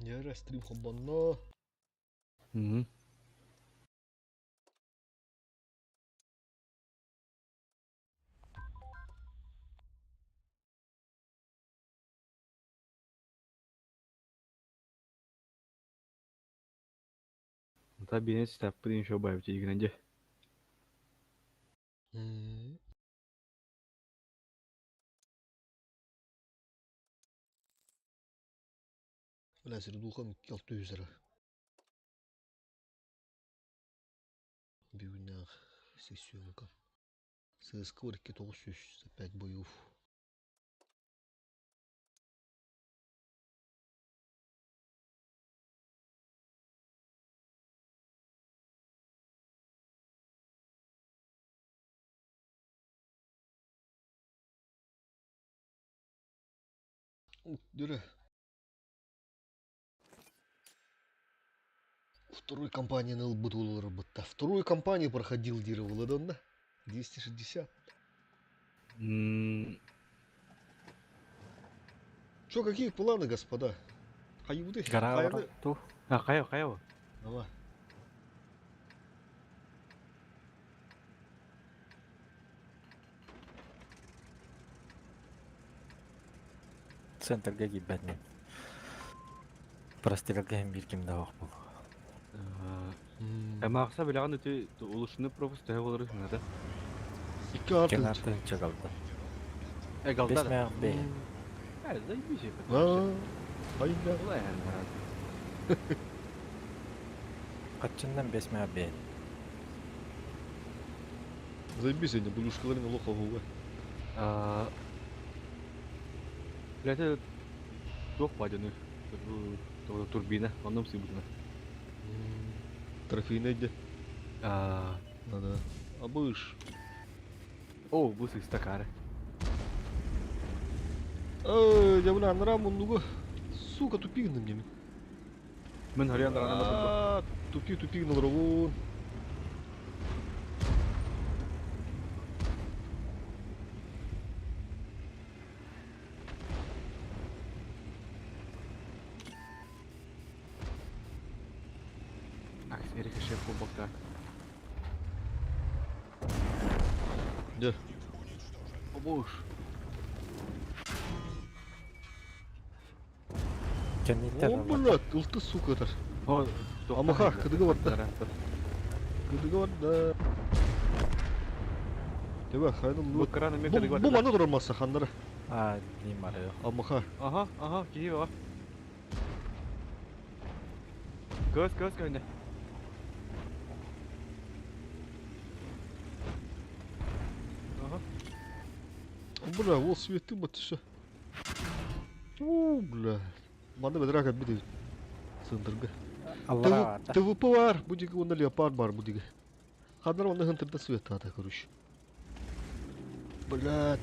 Дьэ, стрим холбонно. Мм. Та биэс таппын еще баайбыт игрэн дьэ. М. Бля, сердухам 600 эрэ. Бүгүннээх сессионка. ЦСКА 2 905 боев. Дөрө. Второй компанияны ылбыт уолларбытта. Вторую компанию проходил диир буола 260. М, Чё, какие планы, господа? Хайбыты? Гора Хайаны? баран ту. А, хайа, хайа. Давай. Центрга киирбэтин. Прострелга иһин биир ким да суох буолуо. Эмаахса билэҕин ити улушный пропуск төһө болары сыҥата? Икки артынча. Кенартынча галда. Э, Бес галда да. мээх бэйэ. Э, заебись это. А, айда. Улай Хаччыннан бес мээх бэйэ. Заебись они, булюшкаларын олох оһуга. А, это туох бадьаны турбина, оннум сыыбытына. Трофейный де. А, Надо. Абыш. о, бу сыстакары. Эй, я бля, анара муннугу. Сука, тупик на мне. Мен харьян дарана А, тупик, тупик на дорогу. Акс Эрика шеф кубокта. Где? Обуш. Кэнниттэн О, блядь, ух ты, сука, это. О, Амаха, кыдыга барда. Кыдыга барда. Тебе хайдан Бу лут. кран эме Бу кыдыга бу барда. маны турар масса ханнара. А, не мараю. Амаха. Ага, ага, киһи бар. Көс, көс көнне. Ага. Бля, ол светы бат все. У, бля. Маны бедрак бит. Центрга. Аллара барда. ТВП бар, будиги онда леопард бар будиги. Ханнар онда хынтырда свет ата, короче. Блядь.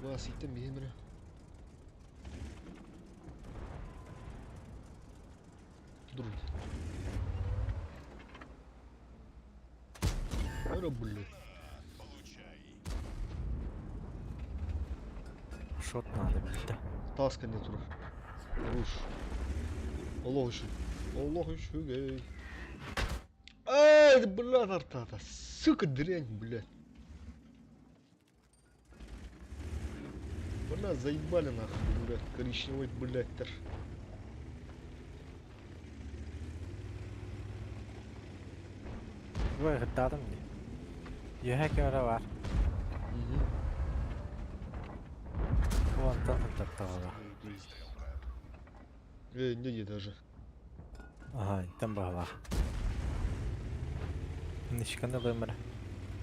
Вас итем беймір. Друг. Ара, блядь. Шот надо битте. Таска не тур. Руш. Аллах үшін. Аллах үшін, эй. Эй, блядь, артата. Сука, дрянь, блядь. Бля, заебали нахуй, блядь, коричневый, блядь, тер. Вы хыттаатым дии. Үөһэ кэмэрэ бар. Уонтан хыттаттаҕына. Эй, не, не даже. Ага, интэн баһылаах. Нишканы ылымыр.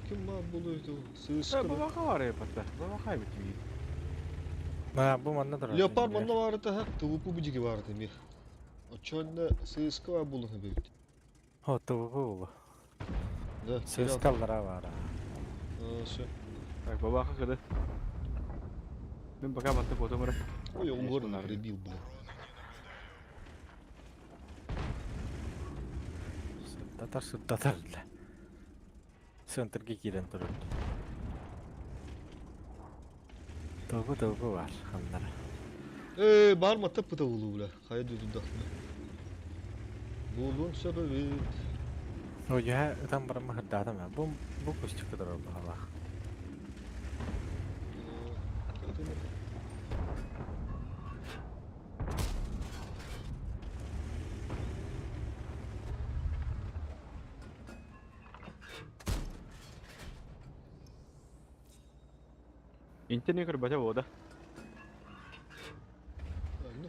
Ким ма буду это? Э, Сыска. бабаха бар эпатта. Бабаха бит ми. Маа, бу манна турар. Леопард манна бар это, ха? ТВП будиги бар это мих. Очонна ССК булы бит. О, ТВП булу. Да. Сыскаллара бар. Все. Так, бабаха кыды. Мен пока батты фото мара. Ой, он Конечно, город надо. прибил, блядь. Сыттатар, сыттатар для. Центрге киирэн турар. ТВП, ТВП бар ханнара. Ээ, баар маттаппыта буолуу бля. Хайа дойдудахпына. Буолуон сөп эбит. Уйа ытан баран маһырдаатым ээ. Бу бу кустикка турар баҕалаах. Интини көрбөтө буода.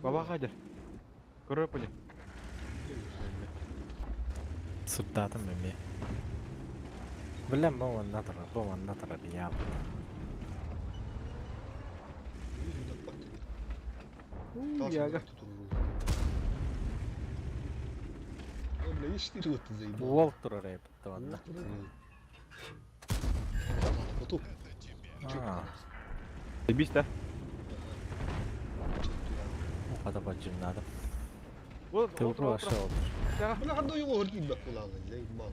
Баба хадыр. Көрөр пули. Сырдаатым эмиэ. Билэн бу манна турар, бу манна турар ийэм. Яга. Уол турар эбит манна. Аа, Бис да. хата бадьымнаатым. Вот, Тылбы вообще олор. Бля, ханна ойуга өрдүүн буолаалын, заебал.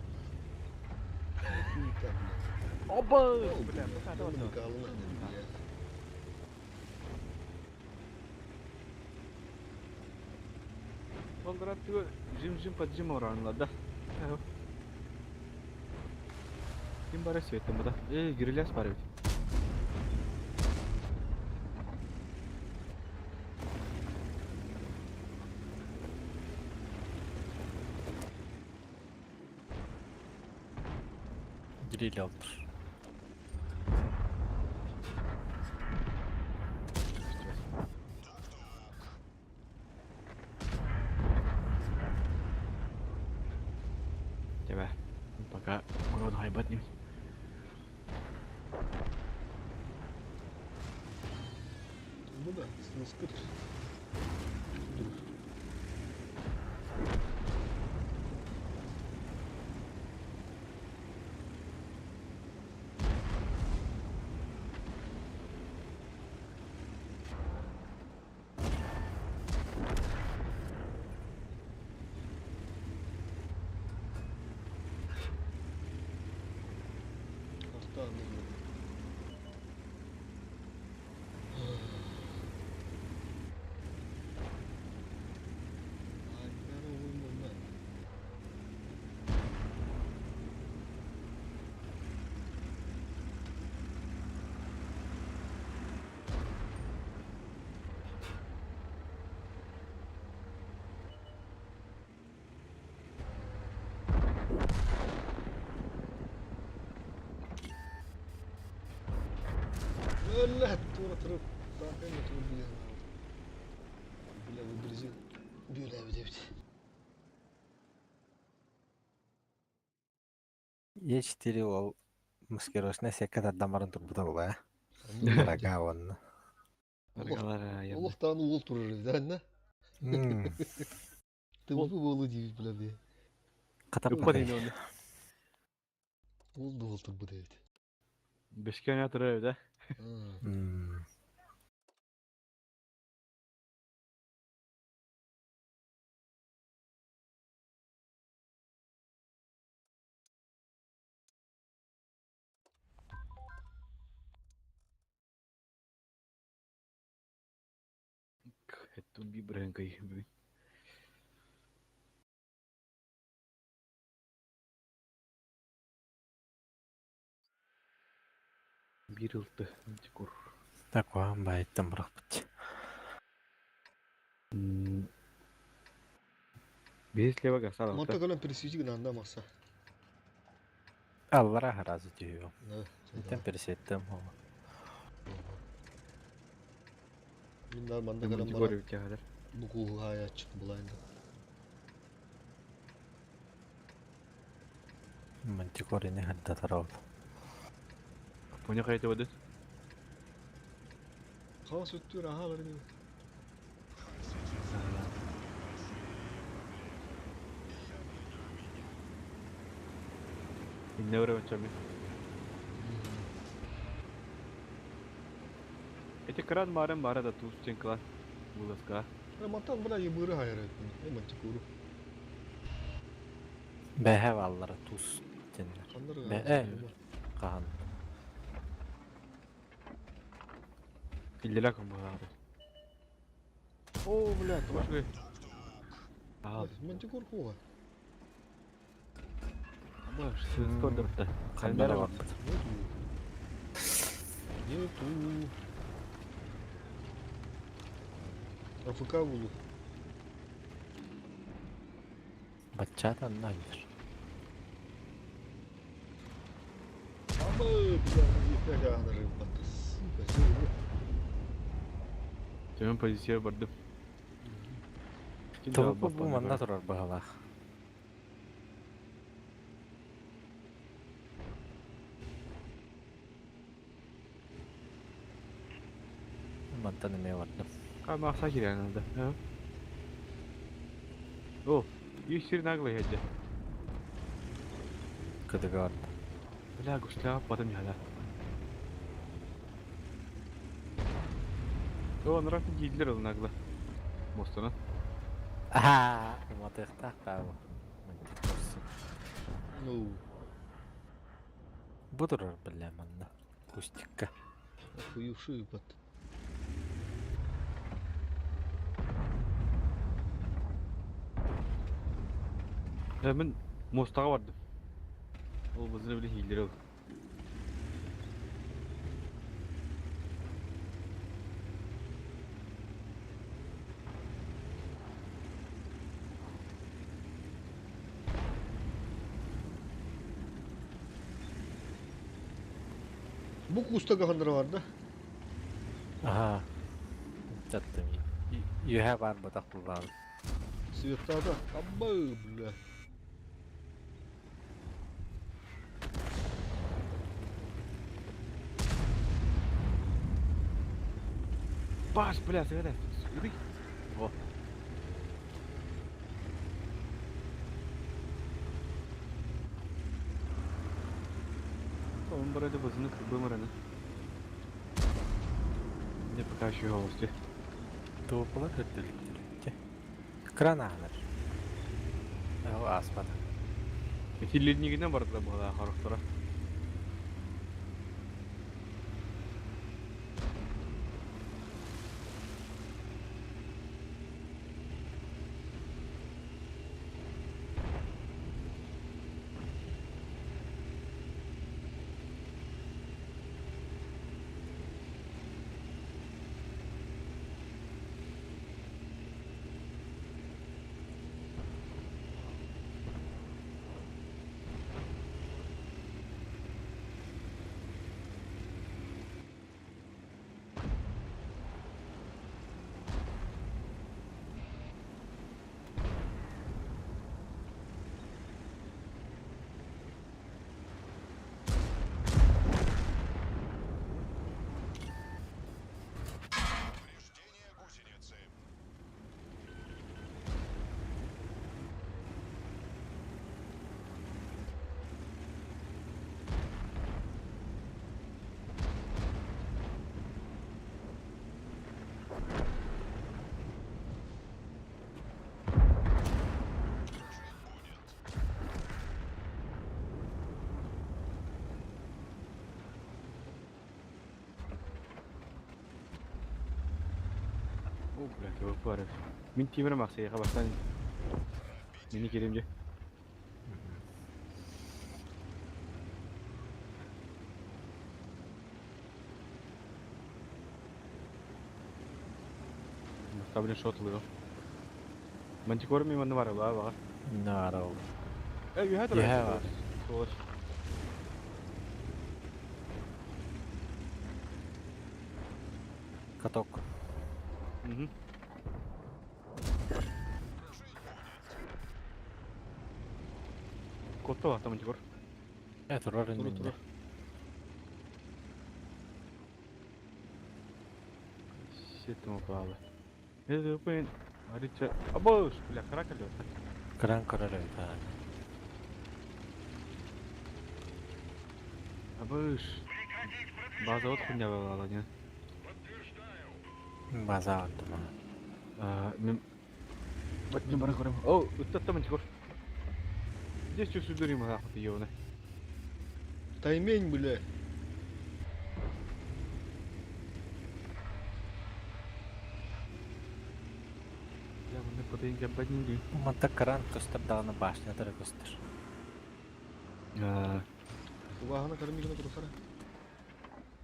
Оба! Бля, Ол жим-жим поджим оранла, да. Ким бара светтем буда? Э, гирляс бар ведь. Гриль олор. Тебе. Пока урод хайбат не. Ну да, скыр. لا تورا ترى بلا برزيل بلا بلا Е4 ол маскировочная сетка тардамарын турбута була. Дорога онна. Олох даҕаны уол турар эбит да? Тыбы буолу диибит бля бе. Катап Уол да уол турбут эбит. Бешкене турар да. Тумби брэнкой. Бирылты декор. Так вам байттан бырахпыт. Без лева гасала. Манта кэлэн пересвити гынан маса. Аллара харазы түйү. Тен пересеттем. Миндар манда кэлэн бара. Бу кууһаайа булайында. Мантикорини хадда тарау. Поня хайта водит. Хаос өттүр аха бер. Инне өрөмөчөмү. Эти кран марым бара да туз ченкла. Буласка. Мантан бра ебыры хайыр э мантикуру. Бэһэ аллара туз теннер. Бэ кахан. Иллела ком бара. О, бля, тоҕо үчүгэй. Аа, Мантикор хуга. баш, скор да Ханна Ханна барбыт. Нету. Нету. АФК булу. Баччата анна илер. Ама, бля, опять рыба-то, сука, сегодня. Төмөн позиция бардым. Тобу бу манна турар баһалаах. Мантан эмиэ бардым. Кама сахир да. О, еще наглый хеджи. Кыдыга бардым. Бля, гусля, потом не хада. О, нрав не гидлер ол нагло. Мостона. Аа, уматыахтаах баабы. Мантикорсу. Ну, Бу турар бля манна. Кустикка. охуевший бат. Да мен мостага бардым. Ол бызны биле хилдер ол. Бу кустага хандра бар да? Аха. Таттым. Юһэ бар батах буллаан. Света да. Аба, бля. Баш, бля, сыгыда. Иди. Во. Он барады бызны кырбы Не пока еще голоси. Туопалар көрдүлүктүрүттэ. Кран аанар. Ол аспата. Хиллернигинен барды була хорохтора. Повреждение гусеницы. Жить будет. О, бля, кебек бар. Мин тимир максыйга бастан. Мени керемже. Мастабын шотлы. Мантикор ми манны бар, ла бар. Наара ол. Э, юһа Юһэ бар. Солар. Каток. Мгм. Жить будет. Котто бар мантикор. Э турар Тура, иннинне. тура. Сетім опалы. Это пен арича. Абош, бля, каракалё. Кран көрөр эбит аа. Абыш. База от хуйня была, не? База бардым аа. А, мен Баттым бара көрем. О, үттаттым мантикор. Здесь что сүдүрүм ахты ёбана. Таймень, бля. Потайын кэлбэт дии. Манта кран көстөр даҕаны башнята эрэ көстөр. Убаһаны кормигына турухара.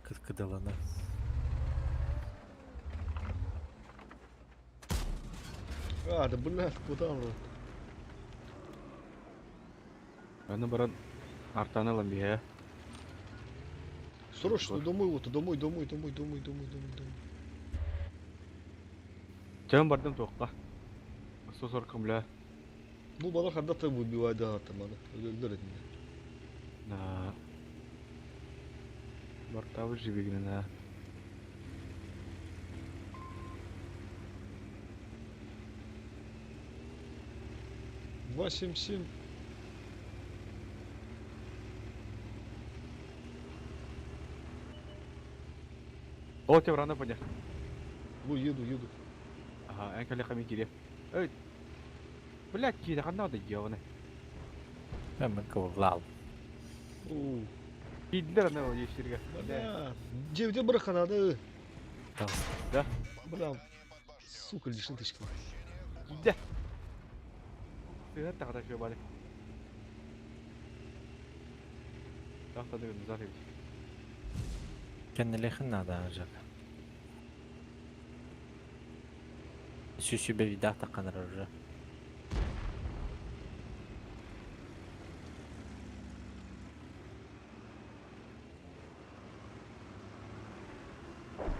Кыткыдалана. А, да блядь, куда он? Аны баран артаны ылан биһэ. Срочно домой вот, домой, домой, домой, домой, домой, домой, домой. Чэм бардым туохха. 140 бля. Ну, бала когда-то выбивай, да, там она. Өлөр этинде. Да. Бартабы живигинэ. 277. О, тебе рано поня. Ну, еду, еду. Ага, эн кэлэ хами кире. Эй. Блядь, кире ханна да ёбаны. Мен кыллал. Оу. Кидлер ана ол ештерге. Бля. Девде бір қанады. Да. Бля. Сука, лишний тычка. Киде. Ты тағда шөй бары. Тақта деген зар ебит. Кеннелехин надо ажак. Сүсүбэ видах тақанар уже.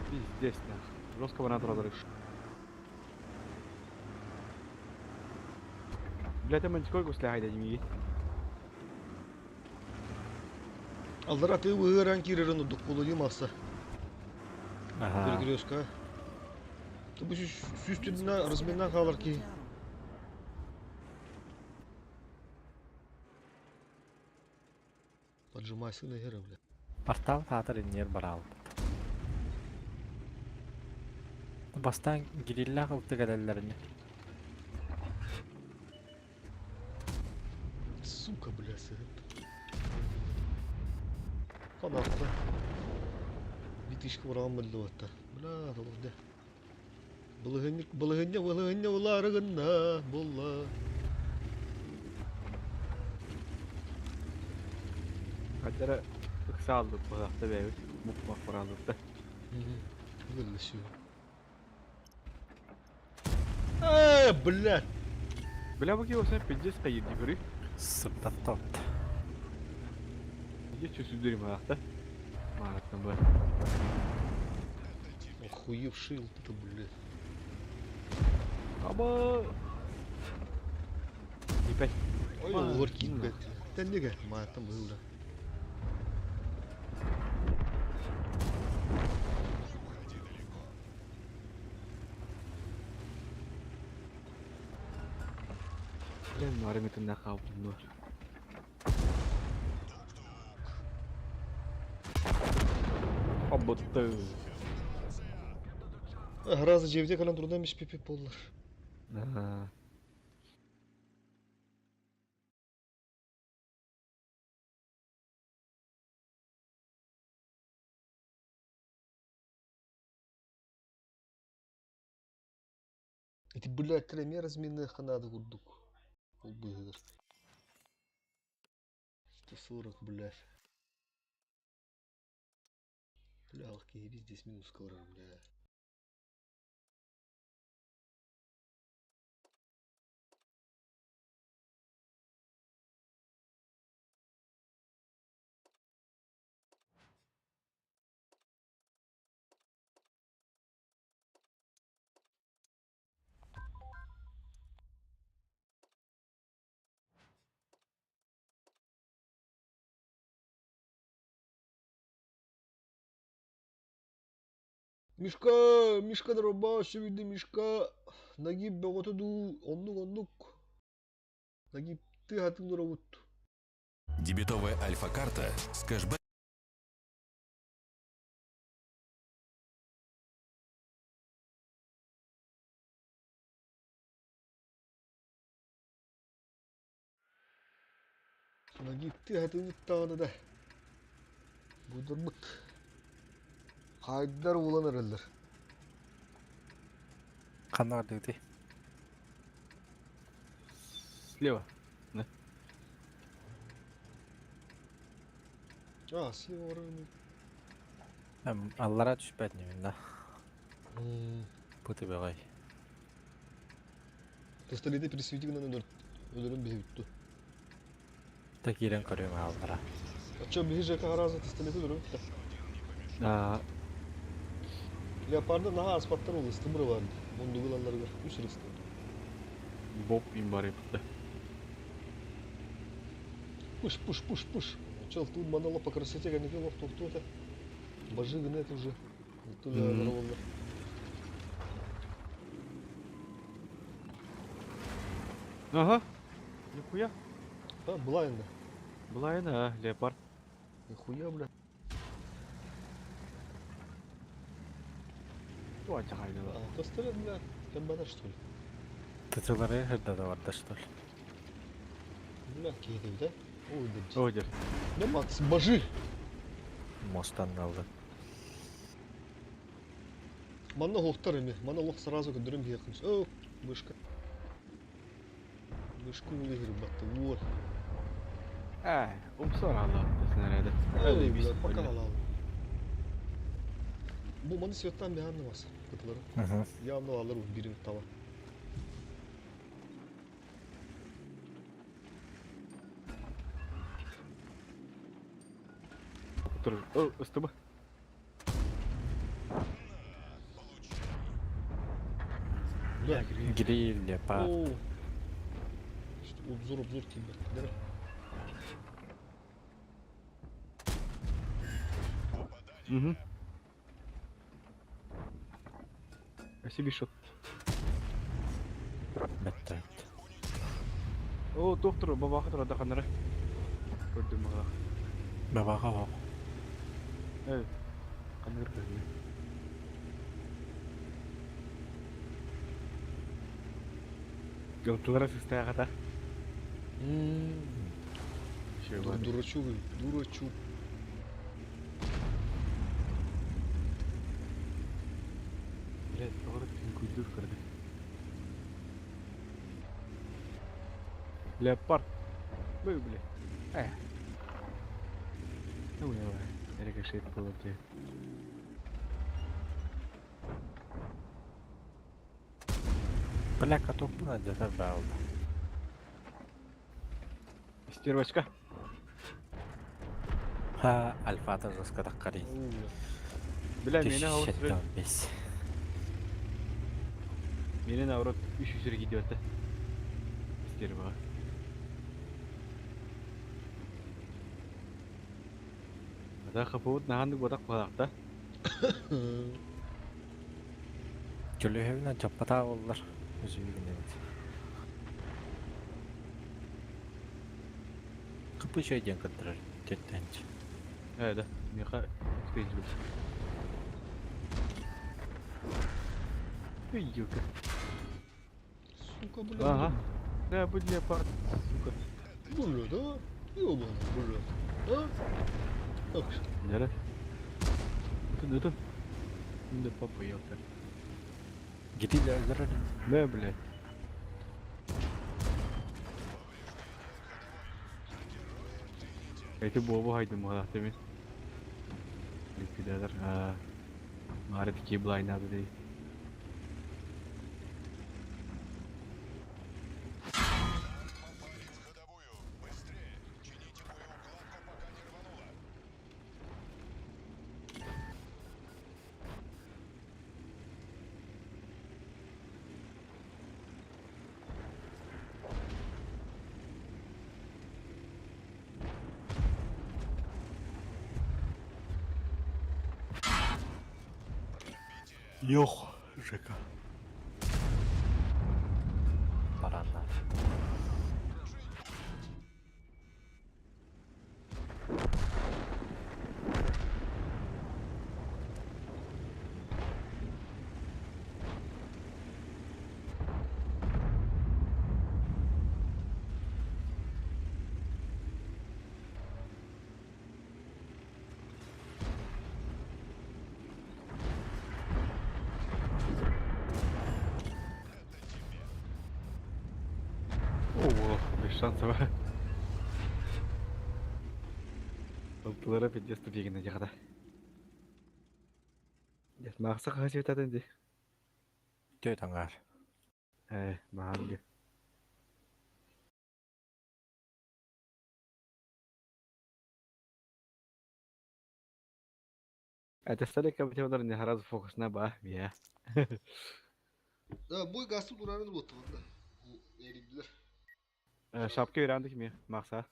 Пиздец, нах. Жестко вона туралар. Блядь, мен сколько сля хайда димиги. Алдара ты выгыран кирерін ұдық болу деймаса. Ага. Перекрестка. Ты бы сүстүнна разминна қалар ки. Поджимай сына гера, бля. Портал таатар иннер барал. Бастан гирилла кылты кэлэллэрини. Сука, бля, сын. Канатта. Битишка бараган билди батта. Бля, толук Былыгынник, былыгыння, былыгыння, уларыгынна, болла. Кадара ыкса алдык быгакта бэбит. Мук мак баралдык да. Вылез. Э, блядь. Бля, бу киосен пиздец кайыр дигүрү. Сыптаттот. Пиздец чөсүлдөрүм быгакта. Мараттан ба. Охуевший вот это, блядь. Аба. Ипять. Ой, лорки, блядь. Да нега, ма там был, да. Не уходи далеко. Блин, армитын калдым. Абытты. Разы жевде калан турдан биш пипи боллар. Эти, блядь, тремя разменные ханады курдук. Ол быгыр. 140, блядь. Бля, алки, здесь минус скоро, бля. Мишка, Мишка дроба, види Мишка. Нагиб боготуду, оннук оннук. Нагиб ты хатын дурабут. Дебетовая альфа-карта с кэшбэком. Нагиб ты хатын тағаны да. Будурбут. Хайдар улан эреллер. Ханна бардыгыты. Слева. А, слева рынок. Аллара түспэт ньимин да. Бу түбэҕэй. Пистолеты пересвети гынан өлөрөн биһи бүттү. Та киирэн көрүөм аллара. А чё, биһи ЖК раза пистолеты өлөрөн бүттэ. А, Леопарда наһаа аспаттар ол ыстымыры бар. Мундугул алларыгар үс рысты. Боб им бар епті. Пуш, пуш, пуш, пуш. Чел, тут манало по красоте, как не лох тух это. Бажи гнет уже. Туля. Ага. Нихуя. А, блайнда. Блайна, а, леопард. Нихуя, бля. А, пистолет, бля, кембана, что ли? Тытылары хырда да барда что ли? Бля, кейди, да? Ой, да. Ой, дер. Да, Макс, бажи! Мостан алды. Манна лохтар эми. Манна лох сразу көдөрөм бияқын. О, мышка. Мышку улыгыр батты. Вот. Ә, умсар алла снаряды. Ой, бля, пока алал. Бу маны светтан биханны бас. Кытылары. Явно алыр бирин тава. Тур. О, ыстыба. Бля. Гриль, леопард. О. Обзор, обзор кимбер. Угу. Спасибо, шот. Бетте. О, доктор, бабаха тура да канара. Көрдүм бага. Бабаға бақ. Э. Каныр көрдүм. Гылтылара сыстая ката. Дурачок, дурачок. Блядь, doğru күндүр көрдүк. Леопард. Бүй, блядь. Э. Ну, давай. Рикошет было тебе. Бля, каток буна где-то баалды. Стервочка. Ха, альфата жестко таққари. Бля, меня ауыр 5. Менен наоборот 300 кетип атты. Стервага. Ада хапыбыт наханды бодак балакта. Көлөһөбүнэн чаппата боллар. Өзүбүгүн эбит. Кыпы шөйден кыттырар. Төттенч. Э, да. Меха күтпейін Ой, ёлка. Сука, бля. Ага. Да, будь леопард, сука. Бля, да? Ёбаный, бля. А? Ах, Нere? Өтін, өтін. Şimdi папа ёлка. Гриль өлөрөр. Да, блядь. Эти бобу хайдым мала теми. Ликвидатор. А. Мары такие блай надо дей. Yok, Жека. Барандар. Ого. Без шансов. Ылтылара пиздец тупигина дьаҕата. Дьэ, Маахса хаһыс светатын дии? Түөрт аҥаар. Ээ, маһаан дии. Это кабиталар не сразу фокус на ба, я. Да, бу гастı durarını bottu bunda. Erildiler. Шапка öğrendik mi? Макса.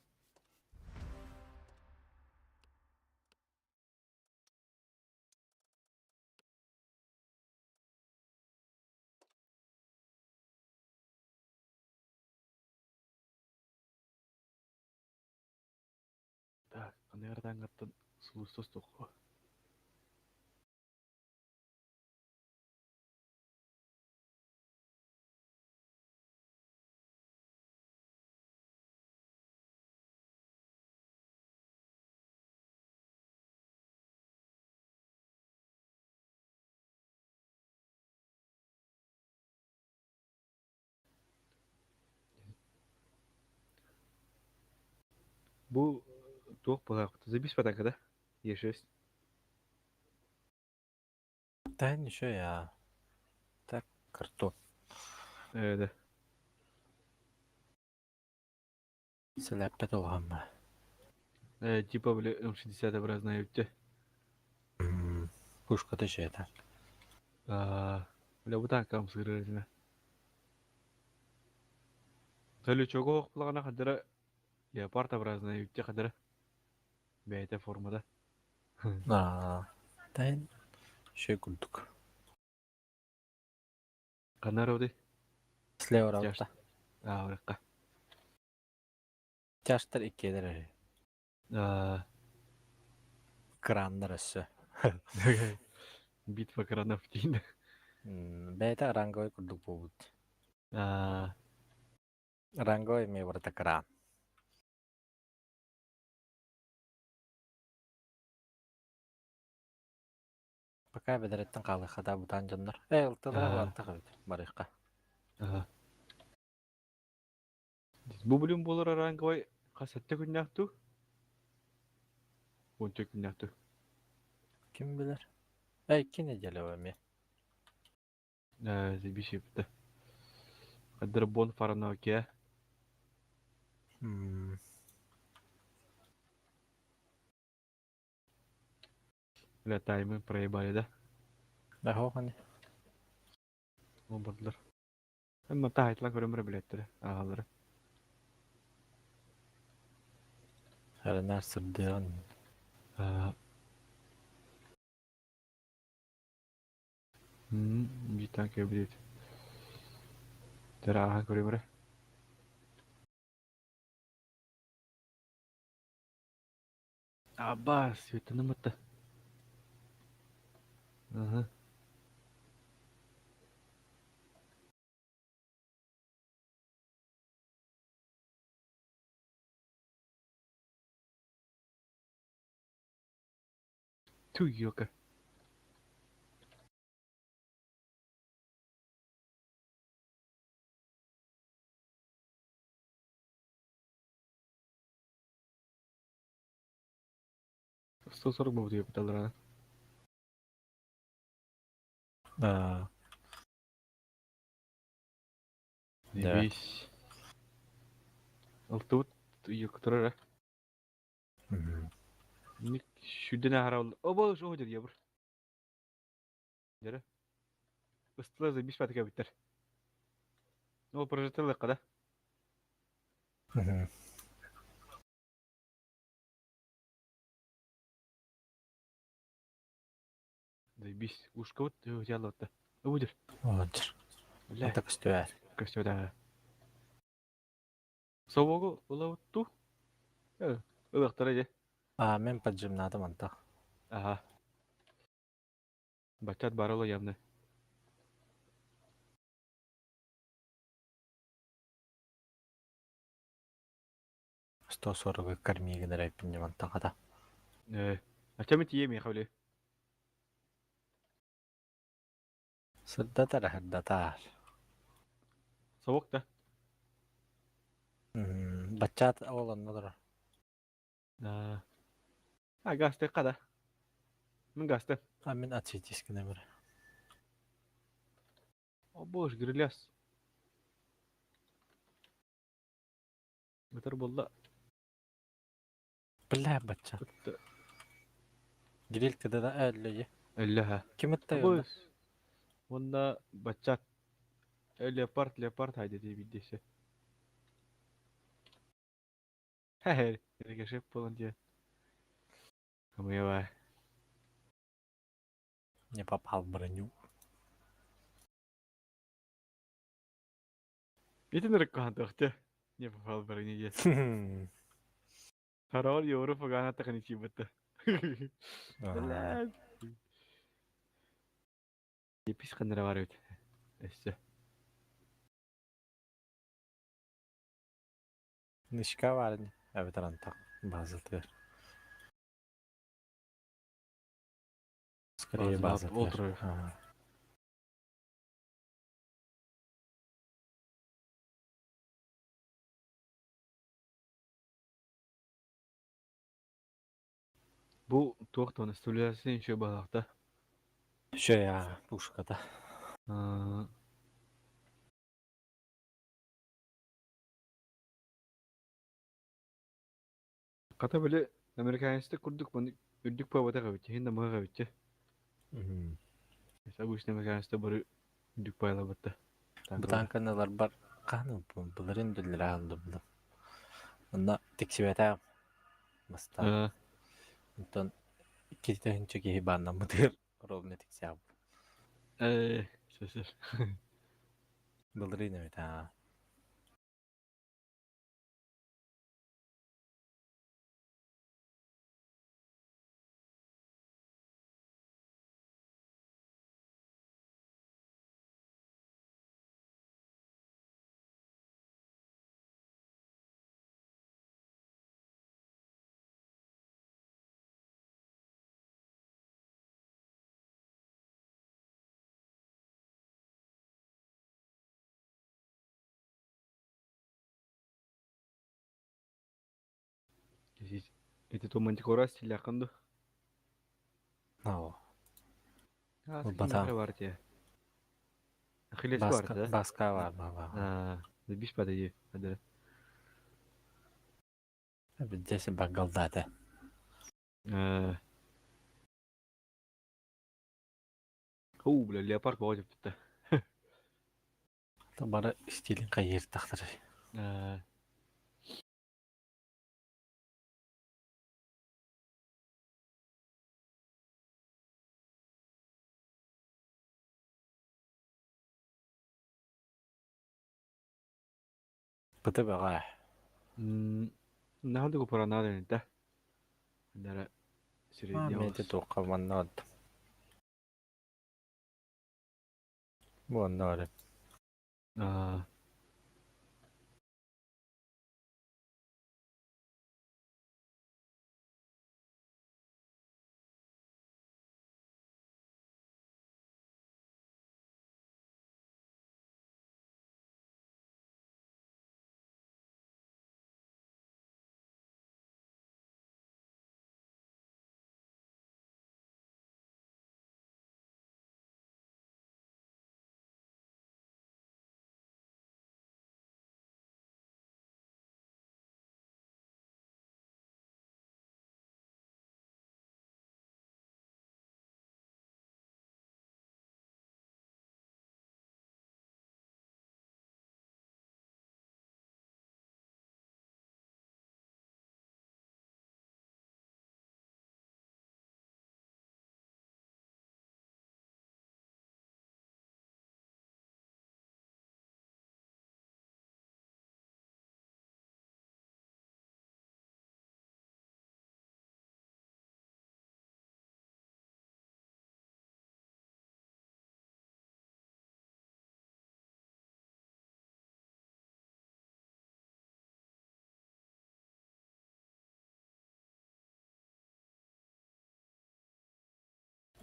Так, аныгар сулустос тоққо. Бу туох буолар? Забись патака, да? Е6. Да ничего я. Так, картон. Да. Сэлэппэт улахан Типа, бля, М60 образная үтте. Пушка еще это. Бля, вот так кам сырырына. Төлі чого оқпылағана қадыра леопард образная үтте қадыра. Бәйті формада. А, да еще курдук. Қанар оды? Слева раута. А, ораққа. Тяштар иккелер. А, Краннар өссө. Битва кранов дейін. Бәйті ранговый курдук буолбут. А, Ранговый эмиэ барыта кран. Пока бэдэреттэн хаалыахха бутаан дьоннор. Ээ, ылтылара Аа. барантах эбит барыахха. Ага. Бу бүлүм болар ранговый қасатты күннәқту? Он күннәқту. Ким билэр? Ээ, икки неделя эмиэ. Забись епті. Қадыр бон фарнауке. Бля, таймы проебали, да? Да, хоҕони. Ол бардылар. Эмма таайтла көрөмөр билеттер. Агалары. Эрэнээр сырдыан. Битан кебилет. Тера көрөмөр. Абас, светаны мытты. Ага. Ту, ёлка. 140 был еб Аа. Да. Весь. Алтыбыт юктурара. Ник шүден харал. Оба шо дер ябыр. Дere. Ыстылар за биш патыка биттер. Ол прожектор када. Да бис ушка вот ялотта. Будер. Отыр. Бля, Ата көстүөр. көстөдө. Собогу улавытту. Э, ылыктара же. А, мен поджимнатым антах. Ага. Бачат барылы явно. 140 кормигин рэппин мантахата. Э, а чем эти еми хавли? Сырдатар хырдатар. Совок да. Баччаат ол онно олорор. А, а гастык да. Мин гастым. А мин отсветись гына бер. О боже, гриляс. Бытыр булла. Бля, бачча. Гриль кыдада әлле. Өллөһө. Ким ытта Бу. Онна баччат. Леопард, леопард хайда дии биддесе. Хэ, рикошет болан дии. Хамыява. Не попал в броню. Итин рыккаан тохте. Не попал в броню дии. Харал Европа гана тахани чибытта. Ага. Епис кандыра бар бит. Өссө. Нышка бар не. Эбэтэр антах базатыгар. Скорее База, базатыгар. отруй. Ага. Бу туох туона стабилизация еще балакта. Еще я пушка-то. Ката биле американецте курдук маны үрдүк пабата габытчы, хинда мага габытчы. Обычно американецте бары үрдүк пайла батта. Бу танканалар бар каны буларын дүллер алды булды. Онна тиксибета маста. Онтон киртәһинче киһи баанна мытыр ровно тиксиаб. Сөсөр. Былырын эбит аа. Эти то мантикора стиляканду. Оо. А, Батан. бар те. Ахиллес бар, Баска да? баска бар баба. А, биш бата ди. Адыр. Биддесе багалдата. Оу, бля, леопард баға деп тұтты. Бары стилин кайыр тахтыр. Быты бага. Наханды купара надо да. Дара А мен средний. тоққа маннад. Бу оннор. А.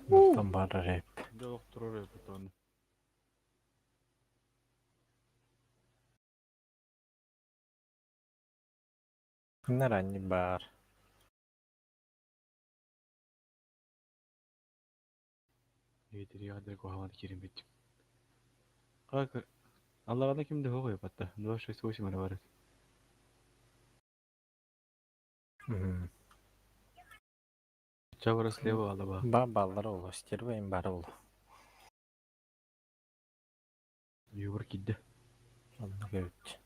Там бары реп. Жок, турар потом. На ранний бар. Етерига да куһаҕан киирэн бүттүм. Как алларада ким да суох батта. 268 эрэ бар. Чабара слева алаба. Ба баллар олу, стерва им бар олу. Юбар кидде. Онно көбүт.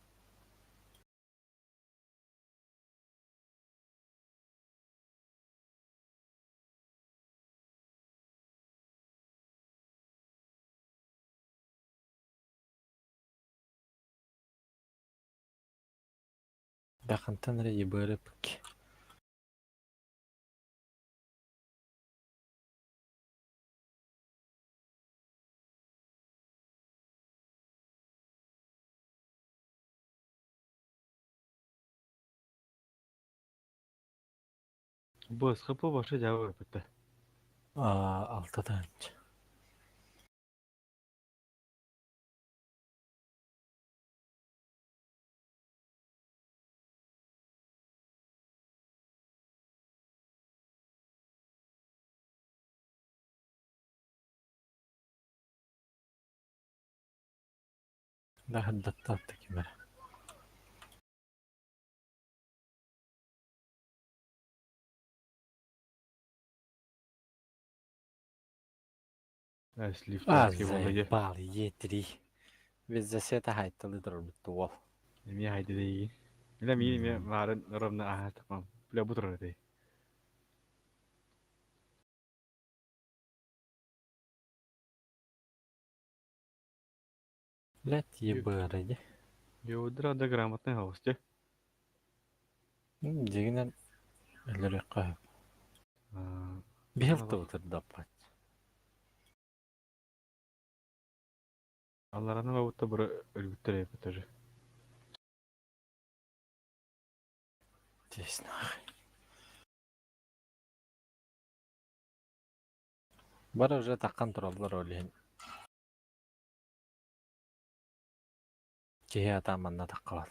Бахантан эрэ ебырыпк. Бу СХП башы жабы бітті. Аа, алта таанча. Дахаддаттаатта кимэр. Слив А, болду. заебал, Е3. Без засета хайталы турбут уол. Эми хайды дейги. Биле ми ми марын ровно аха тапам. Биле бу турар дей. Блять, ебыры. Йодра да грамотный хаус те. Дегенен өлөрөккө. Бил тутурдаппат. Алларана бабытта бұры өлгүттер эпи тоже. Здесь нахуй. Бара уже таккан тураллар олен. Киһи атааманна таккалат.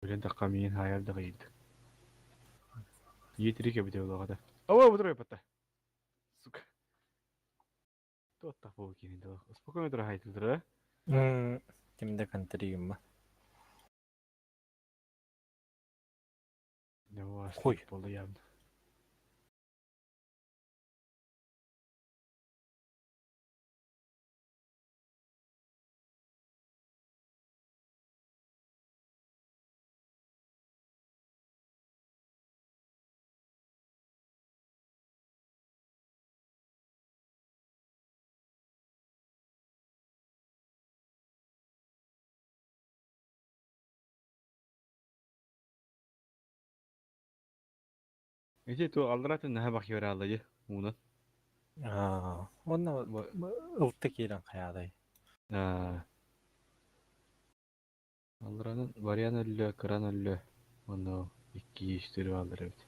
Билен такка миин хаял да кыйды. Етири кебите болога да. Ава бу турар эпи Сука. Тот так болу кирин да. Спокойно тура хайты тура. Кимде контригим ба. Не вас. Хуй. Болду явно. Эти ту алларатын наха бак йора аллы муна. Аа, онно ылты киирэн хайадай. Аа. Алларанын вариан өллө, кыран өллө. Оно 2 3 аллар эбит.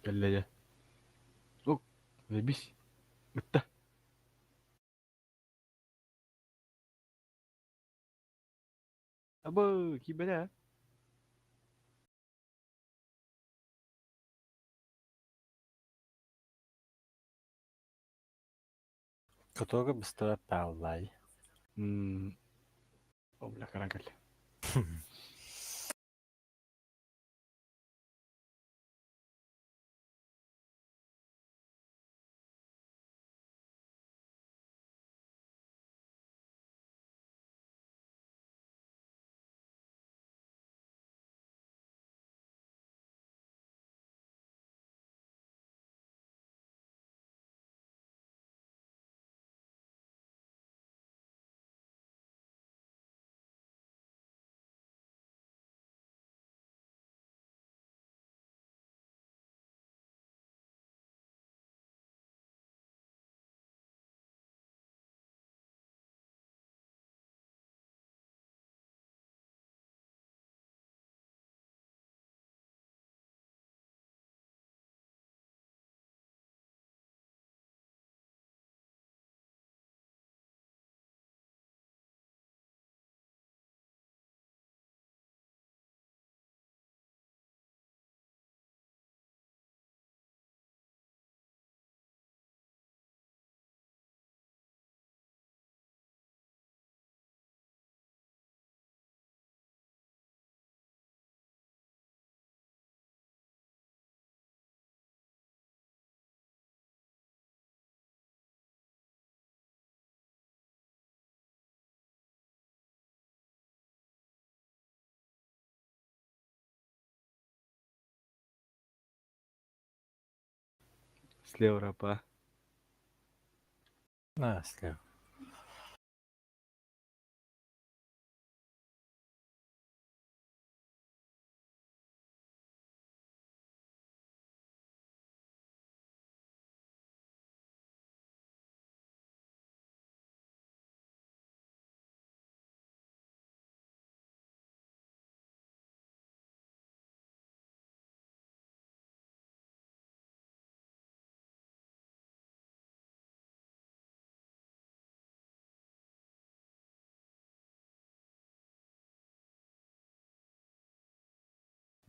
Кэллэйэ. О, бис. Ытта. Абы, кибеле. Катога быстыбат бааллаай. О, бля, каракаль. Слева рапа. На, слева.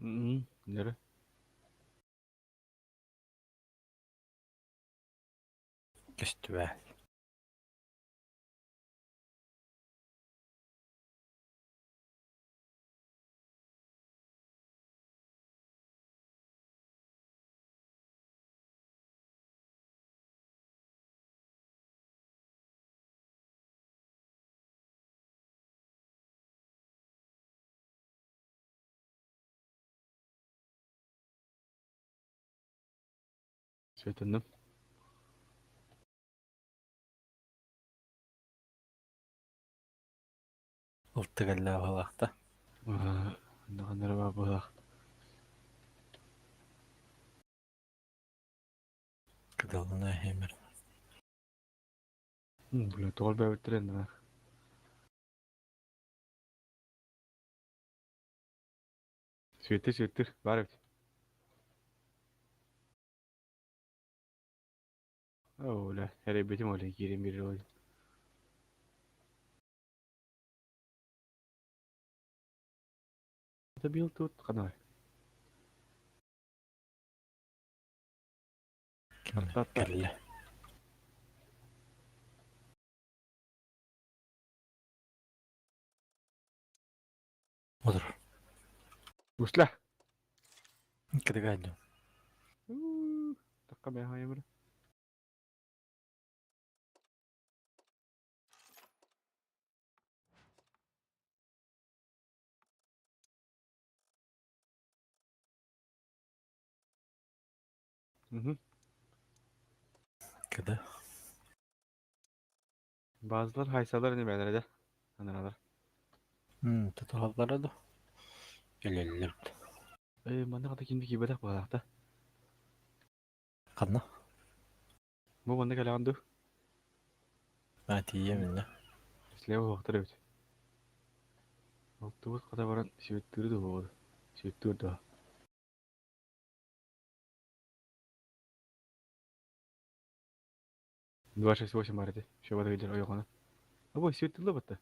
Нere? Көстүбэ. Светланным. Ылтыгалла балахта. Наханара бабах. Кыдалына хемер. Бля, тоғал бәбіттерен да. Светtir, светtir. Бар бит. О, бля, әрі бетім олай, керем бері олай. Это бил тут, қанай. Та-та. Кэллэ. Отыр. Усля. Кыдыгайдым. Таққа мен хайымыр. Мгм. Кыда. Bazılar haysalar ne de. Anaralar. Татуаллара да. Келеллер. Манда қата кимди кибедак бағалақта. Канна? Бу манда калағанду. А тиемин. Слева вақтар өт. Алтыбыт қата баран светтүрді болады. Светтүрді. 268 бар edi. Şu bada gelir oyғаны. Абой светтүрді батта.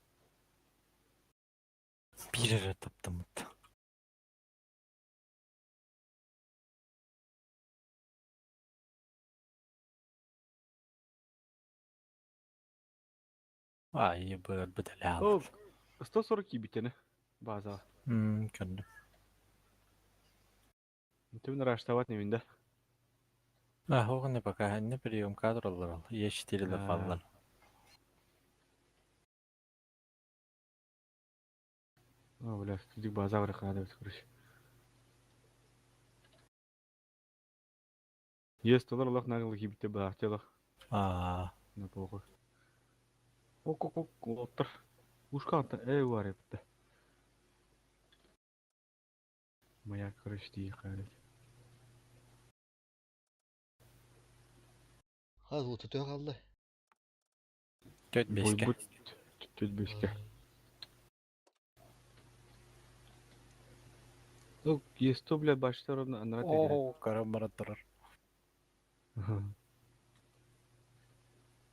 Бир таптым. Ай, быр быталаал. О, 140 киирбиттэнэ. База. Көрдүм. Ты раштовать не да? А, хоҕуна пока не прием кадр олорол. Е4 лер фаллар. О, бля, кидик база бар надо, короче. Есть доллар лох нагыл кибите ба, тело. Аа, На похуй. Ок, ок, ок, оттор. Ушка эй бар епте. Моя, короче, тихо. Хаз вот төтө қалды. Төт беске. Төт беске. Ну, есть то, бля, башта ровно, анра Оо, карам барат турар.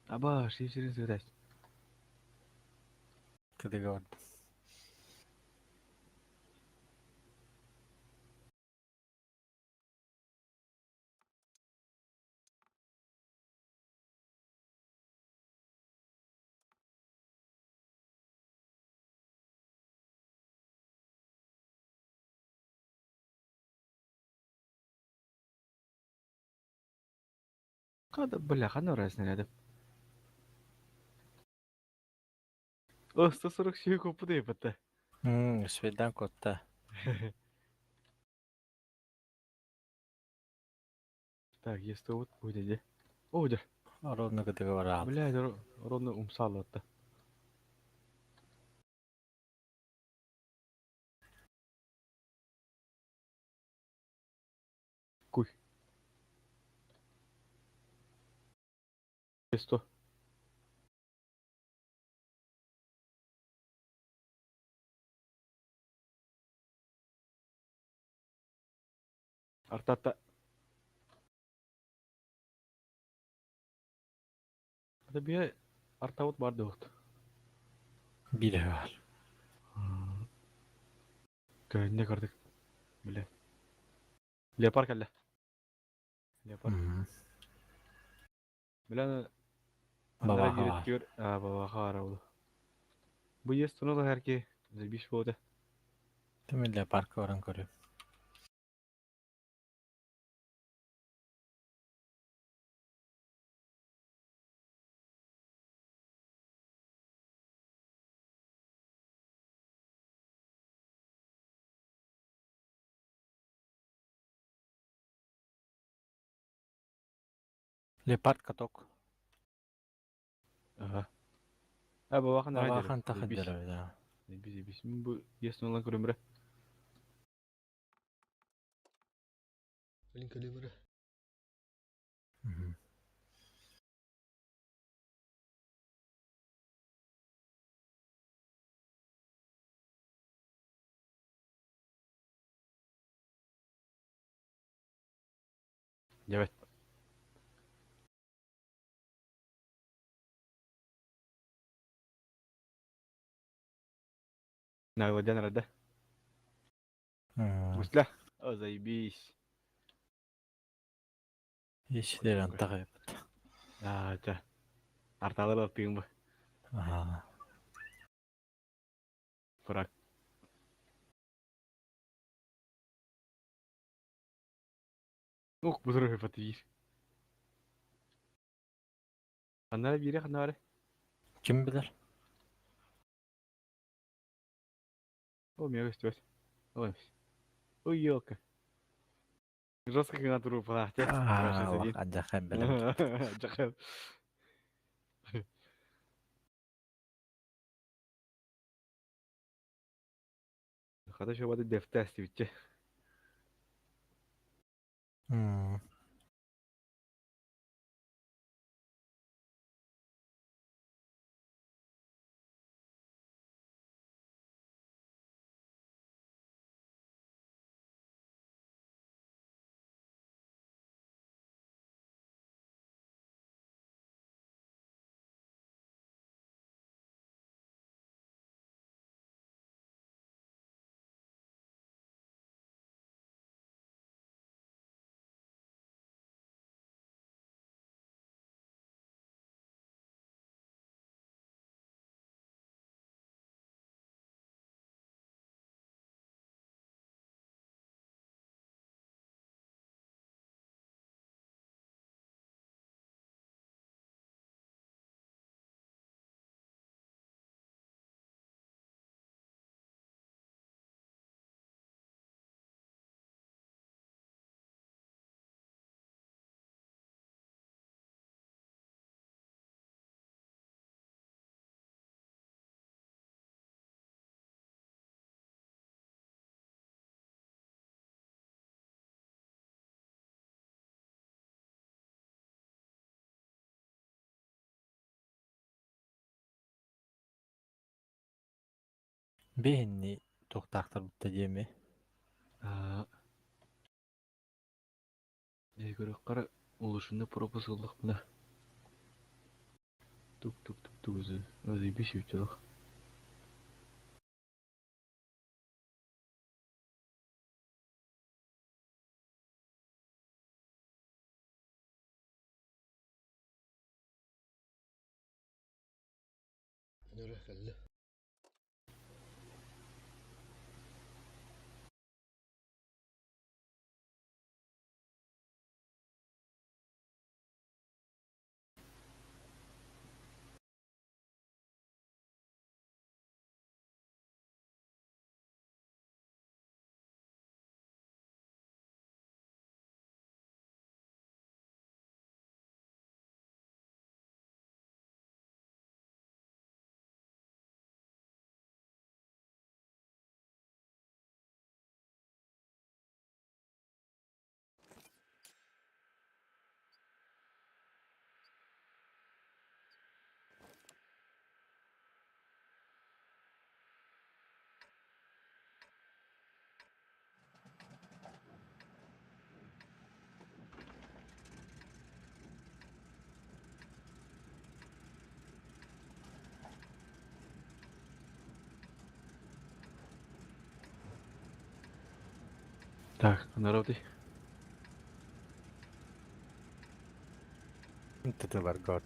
Аба, шифтерин связать. Кыдыга барды. Када, бля, хана раз снарядов. О, 147 копы епте. Сведан котта. Так, есть то вот будет где. О, где? Ровно кыдыга бараал. Бля, это ровно умсал это. Куй. Есть то. Артата. Это бия артаут барды вот. Бире бар. Не көрдік. Бля. Леопард кәлі. Леопард. Бля, Бабаха бар. А, бабаха бар ол. Бу ес туны да әрке. Забиш болды. Түмін леопард баран көрүм. Леопард каток. Ага. А, бабаха нара Бабахан тахаддара да. Забиш, забиш. Бу ес туны көрүм бре. Блин, калибры. Evet. Nerede nerede? Гусля. О, заебись. Е4 антах. А, ча. Арталар тыгын бу. Аа. Фрак. Ох, бу сыры фатир. Аннары бире ханнары. Ким билер? О, меня гостёт. Ой. Ой, елка. Жестко на труп, на, Аа, аджахан билем. Жахал. Хата шо бады дефтәсти битче. Биһинни туохтаахтар бутта диэми. Аа. Көрөххө улушунна пропуск ыллахпына. Тук-тук-тук-тук Заебись үтелах. Нөрө кэллэ. Так, народ. Тытылар гот.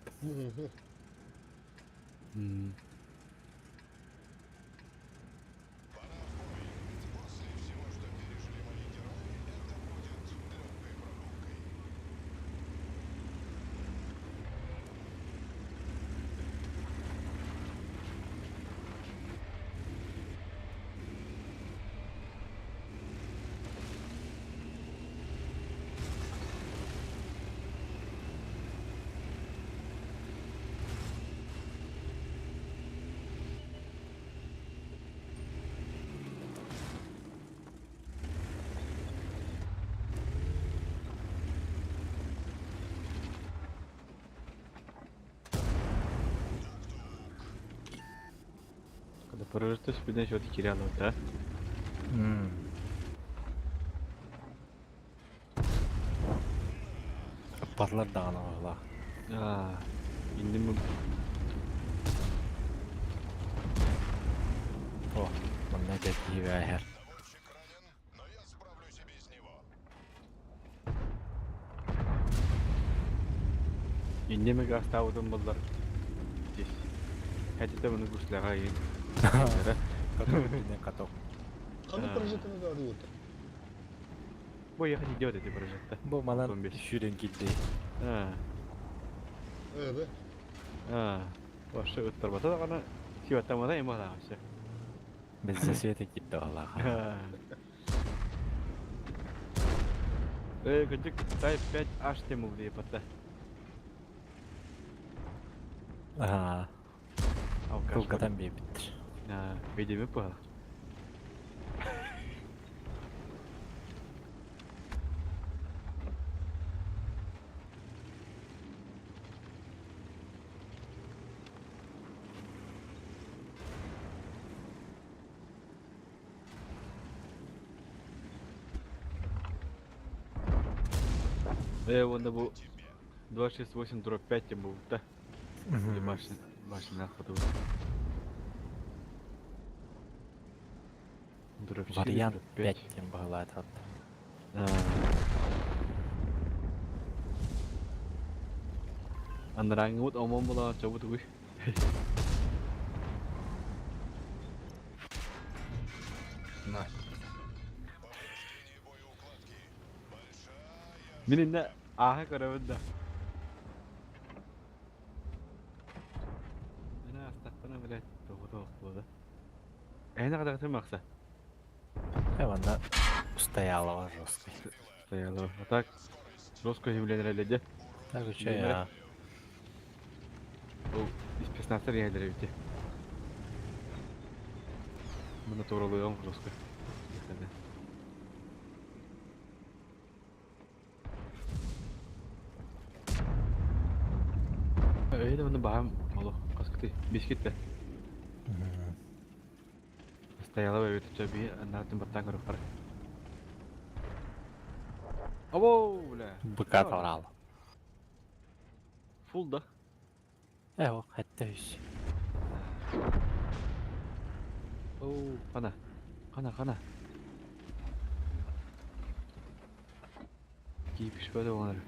Когда прорастешь, видишь, вот киряло, да? Парлар даҕаны оҕолоох. Аа, инним О, манна этэ киһи бээһэр. Инним гаставытым буллар. Здесь. Хотите мы гусляга и. Каток үрдүнэн каток. Ханнык прожектаны да арыйыта? Бу ехать идет эти прожекта. Бу манан 15. сүүрэн киирдэй. Аа. Э, Аа. Вообще ыттарбата даҕаны сибаттамата има даҕаны. Без света киирдэ оҕолоох. Э, кырдьык Type 5 H темыл дии батта. Аа, Алкаш. кулгатан биэбиттэр. Аа, видимо па. Э, вон бу 268 дробь 5 был, да? Или башня, башня нахуй. Дробь 4, Вариант дробь 5 5. диэн баһылаатаат. Анараңыбыт омон була чобут угуй. На. Мин инне ааһа көрөбүн да. Мин астахпына блядь, тоҕото буолла. Эһэни хатахтым махса. Э, манна устоялова жесткой. Стояла. А так жестко землянер Так үчүгэй Земля. аа. Ол испеснастар иһэлэр эбити. Мына тууралыам жестко. Эйде мына баһам олох каскыты бискит да. Хайала эбит чэ би аннаатын баттаан көрүөххэ. Або, бля. Быка таврал. Фул да. Э, хэтте үс. Оу, хана. Хана, хана. Киипиш бөдө болар.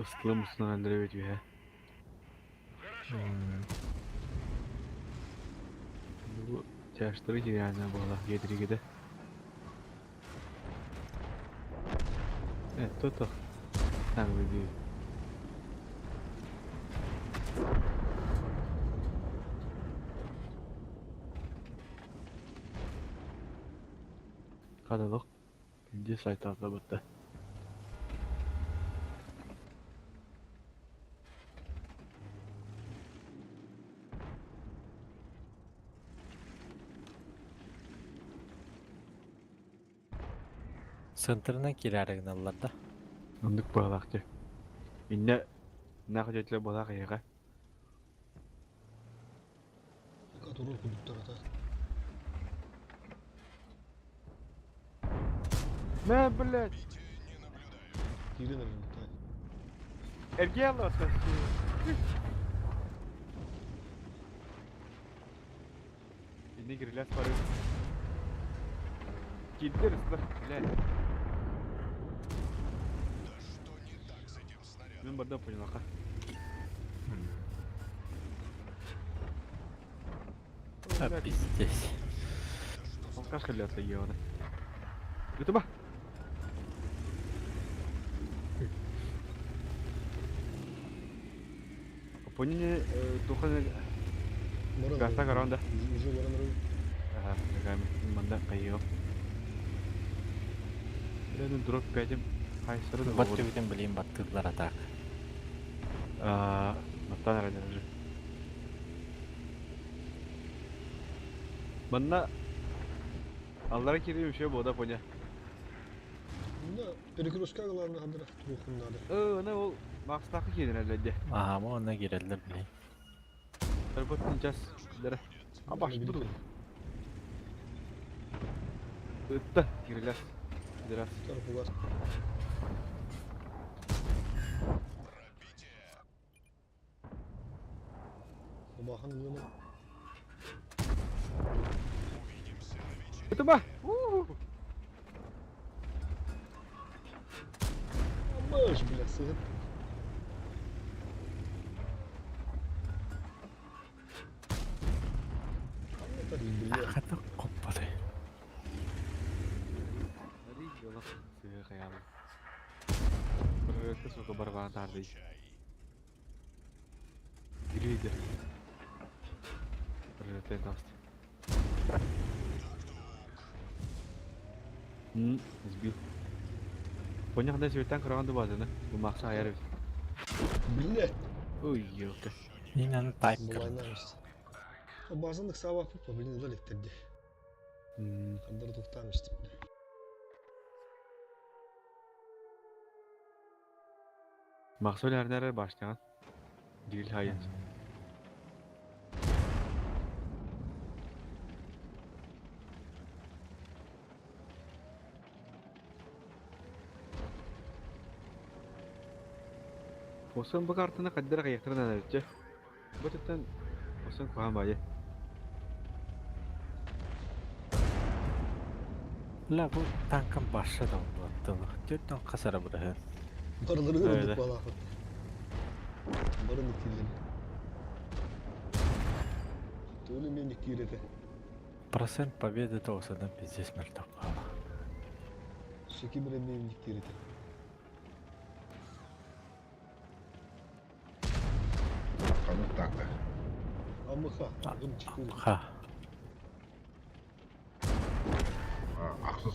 Ыстыла мусунан өлдөрөбүт үһэ. Бу чаштары кириана буола гедригеде. Э, то-то. Так, выйди. Кадалык. Инди сайтарда бутта. Центрынан кирәрігін да. Ондук баалаах дьэ. Инне нах дьэтлэ буолаах эйэҕэ. Турur кудуктар ата. Мэ, блядь. Киирен эрэр. Эрге алла Инне кириляс бары. Киддер ыстах, блядь. Мен барда поняла, ха. А, пиздец. Алкашка для отлегиона. Это ба. Поняли, тухан Гаса каранда. Уже баран эрэр. Ага, гами манда кайо. Ленин дроп 5 хайсыры да Бат түбүтен билейин баттыдлар атак. А, маттан арайдар. Манна Аллара кири еще бода поня. Мында перекрестка главное хадыр турухуннады. Э, ана ол Макстакы кирин әлде. Ага, онна киреллер билейин. Работын час дәрі. А баш буду. Ытта кириләс. Дәрәс. Тарпугас. Обахан мына. Это ба. Амаш, бля, сыгыт. Бля. Хата коппады. Сука барбан тарды. Гриде. Прилетает даст. Сбил. Понял, да, себе танк раунд базы, да? Бу макса аяр. Блядь. Ой, ёлка. Инан тайп. Булайнарыс. Базындык сабак пупа, блин, ылар эттерди. Хандар туктамыш деп. Максол әрнәре баштаган. Дил хайын. Осын бу картаны каддара каяктырдан әлетче. Бу төттен осын кухан бае. Ла бу танкын башы да болду. Төртөн касара бұры. Барылары Öyle. ырдык бала. Барындык тилден. Толи мен кирете. Процент победы тоғысадан пиздец мертв қала. Шеки бир мен кирете. Ханук танка. АМХ. Гым чикур. Ха. Ахсыз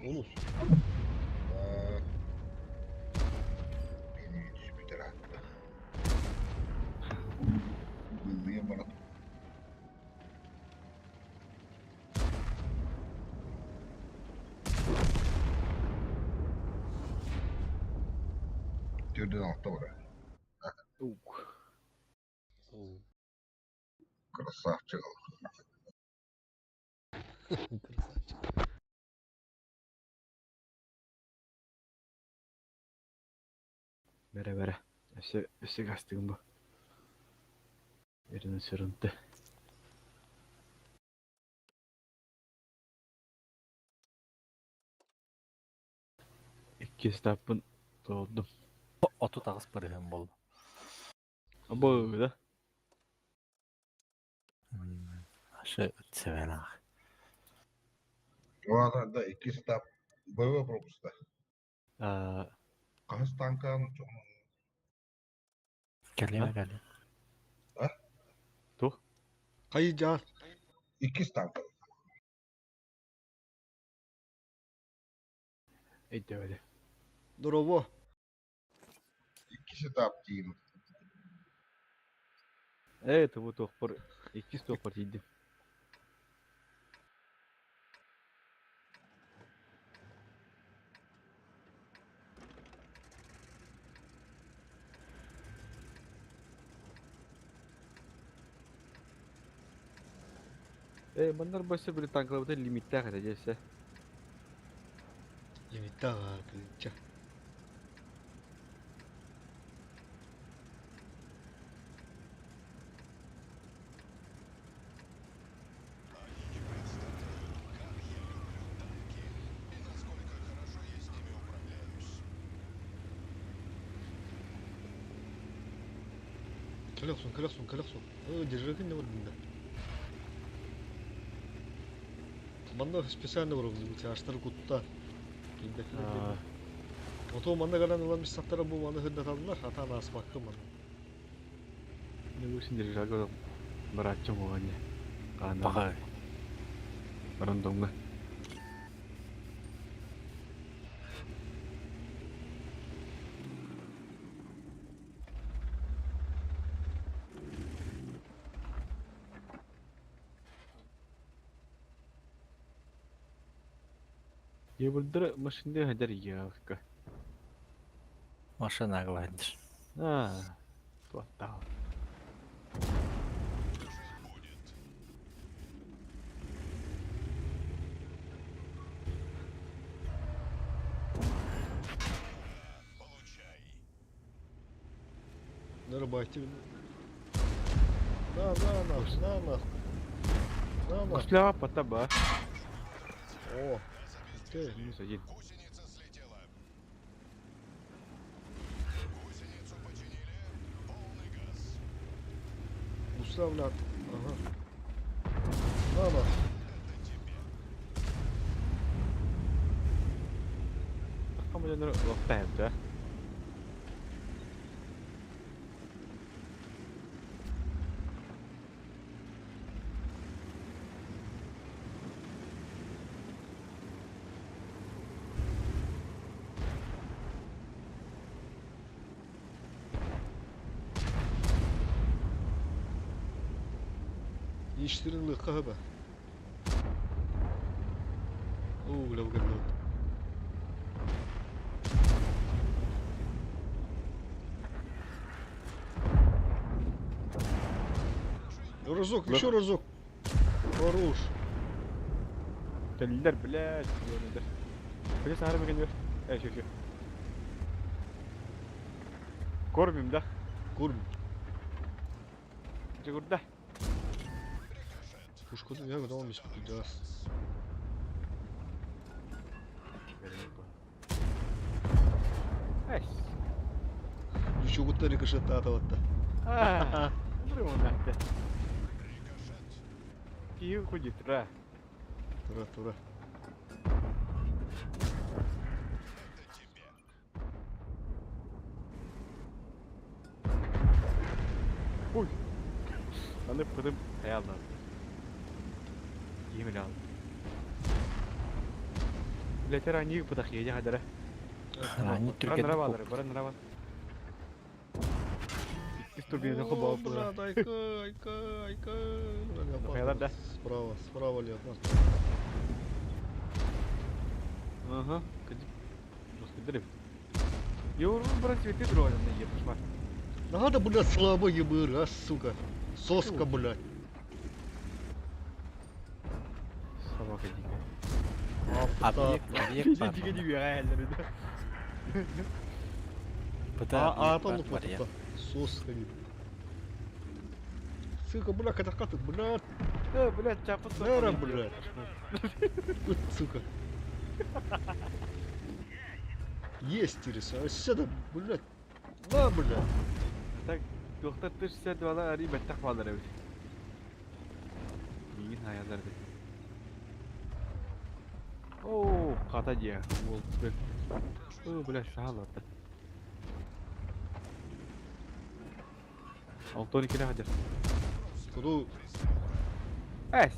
Онус. Түспүтэр аатта. Быллыйан баран. Төрдүн алта бара. Ух. Красавчик. Красавчик. Бэрэ бэрэ. Өссө өссө гастыгым бу. Эрин сырынты. Иккис этаппын толордум. 38 бырыһыан буолла. Бу да. Шы сэвэнах. Ладно, да, иккис этап боевой пропуска. Аа, Хаһыс танкан Кэлиэ кэлиэ. туох? Хайы жаа. Иккис танка. Өйдөбөдө. Дорообо. Иккис этап диим. Ээ, тубу туохпор иккис туохпор тиийдим. Ээ, маннар бөссө били танкалабыта лимиттээх этэ дьэ Лимиттаах тыынча. Кэлэ охсун, кэлэ охсун, кэлэ охсун. Өө, держи не бар да. Манна специально бар тяжтар кутта. Аа, Ото манна галан ылан миссаттара бу маны хырдаталлар, хатаан ааспакка манна. не син держага барааччы буолан Хаана Баҕа баран доҥҥа. Ебылдыр машинде хадер явка. Машина гладишь. Аа, туаттаа. Нырбайте. На, на, на, на, на. На, на. Гуслява патаба. О, окей. Минус один. Гусля, блядь. Ага. На, на. Хамадяныр лохтаем, да? Yetiştirin лыхха хаба. Оо, бля, бля. Разок, еще разок. Хорош. Кэллэр, блядь, ёнедер. Били сахара мекен Э, шо, шо. Кормим, да? Кормим. Жигурда. Пушку я готов мисс да. Эс. Еще гутта рикошет атаватта. Аа. Бре онахта. Киһи худитра. Тура, тура. Ой. Аны пытым хаялдан. Киһи меле. Летер они пытахия хадара. Они Баран түргэнник нара баран нара. Иккис турбинаны О, хобоп. брат, айка, айка, айка. Нахуя да? Справа, справа ли от нас? Ага, кадик. Жестко Йору, брат, цветы троллим на ебашма. Надо, блядь, слабо ебыр, а, сука. Соска, блядь. Собака дикая. Объект, объект бар. Дига дига реально. Быта А, а, объект там бар ну бар я. Соска, не. Сука, бля, катакаты, блядь. Да, блядь, чапа Нара, блядь. Вот, сука. Есть, Ириса, а сюда, блядь. На, блядь. Так, доктор 62 ари баттах балар эбит. Мигин хаялар ди. О, ката дия. Ол, блядь. О, блядь, саалар да. Алтон киле хадыр. Куду. Эс.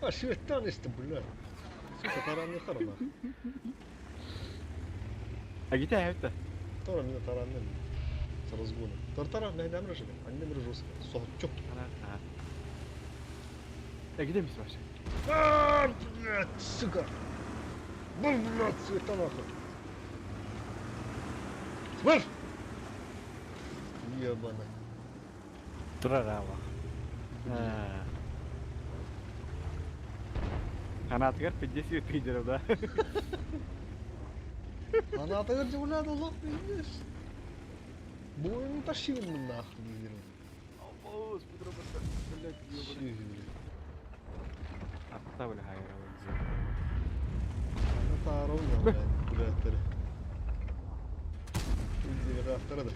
А, шветтан исти, блядь. Сука, таран не харана. А гите айта. Тара меня таран не. С разгона. Тартара, не дам режим. Они не жестко. Сохчок. Ана. А где мис вообще? А, блядь, сука. Блядь, цвета нахуй. Слышь! Ебана. Турарава. Канатгар 50 тыдеров, да? Она так блядь, Аллах, пиздец. Бойну тащил мы нахуй, не верю. Блядь, Чё, блядь. Оставили хайра. Она таровна, блядь, блядь, тары. Иди, автора, да.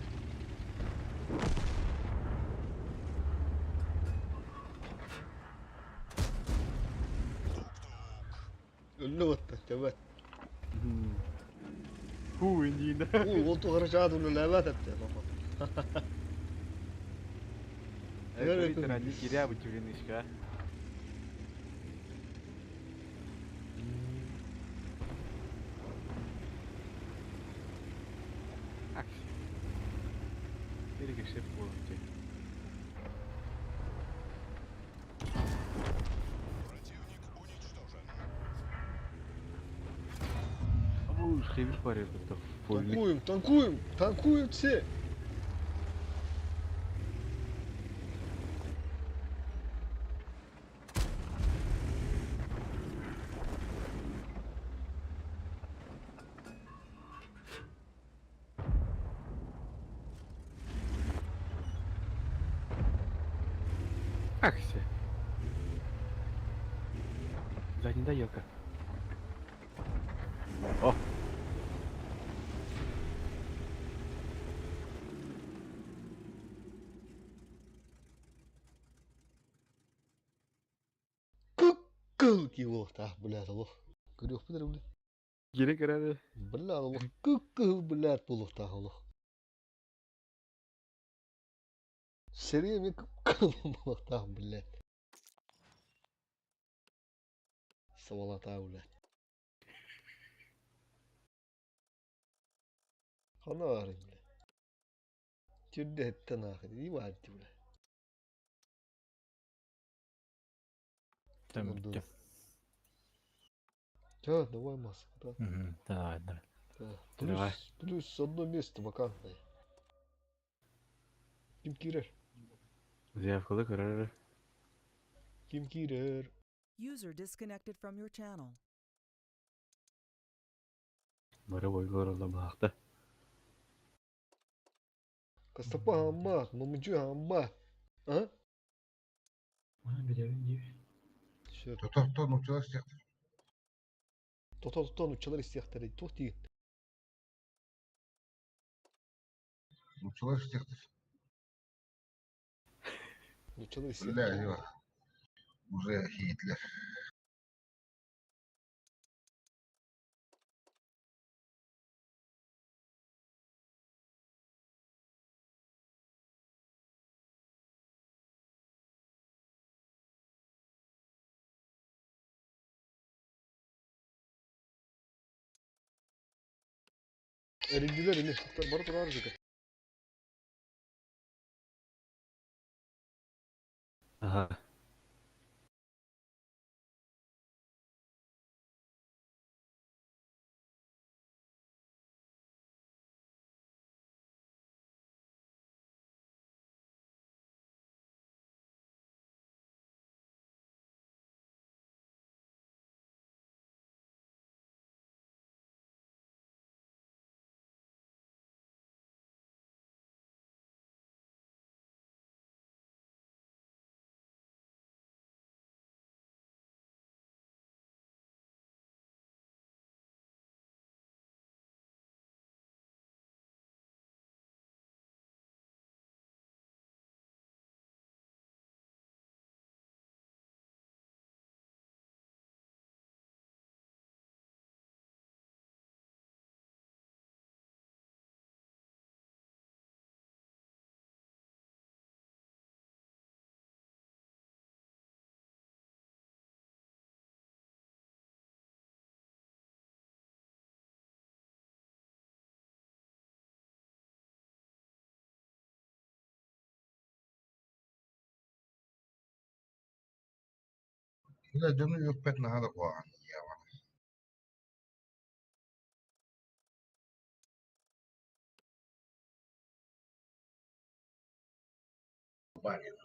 Ну вот, давай. Ху, индина. Ой, ол туғара жады, ләбәт әтті, Это ради киря бутюринышка. Ак. Перегешеп болот. Противник уничтожен. Уж хевиш паре это Танкуем, танкуем, танкуем все. Аксе. Задний доелка. О! Куколки его, так, блядь, алло. Көрөх бідір, блядь. Гире кіреді. Бля, алло, кукол, блядь, болуқ так, алло. Серия кукол болуқ так, блядь. Сволота, блядь. Ханары, блядь. Түрде хетте нахуй, и варти, блядь. Там Да. Чё, давай, Мас, да. Давай, давай. Да. Давай. Плюс, плюс одно место вакантное. Ким кирер? Заявкалы көрөр. Ким кирер? User disconnected from your channel. Бары бойгор ола баахта. Кастапа хамма, мамджу хамма. А? Мана билебин дии. Всё. Тотохтон училась всех. Тототон учалар истиэхтэрэ туох тиин. Училась всех. Учалар Бля, истиэхтэрэ. его. Уже Гитлер. Эрийдилэр ини, бары тураар дьүкэ. Ага. Бля, дьону үөхпэт наһаа да куһаҕан Барин.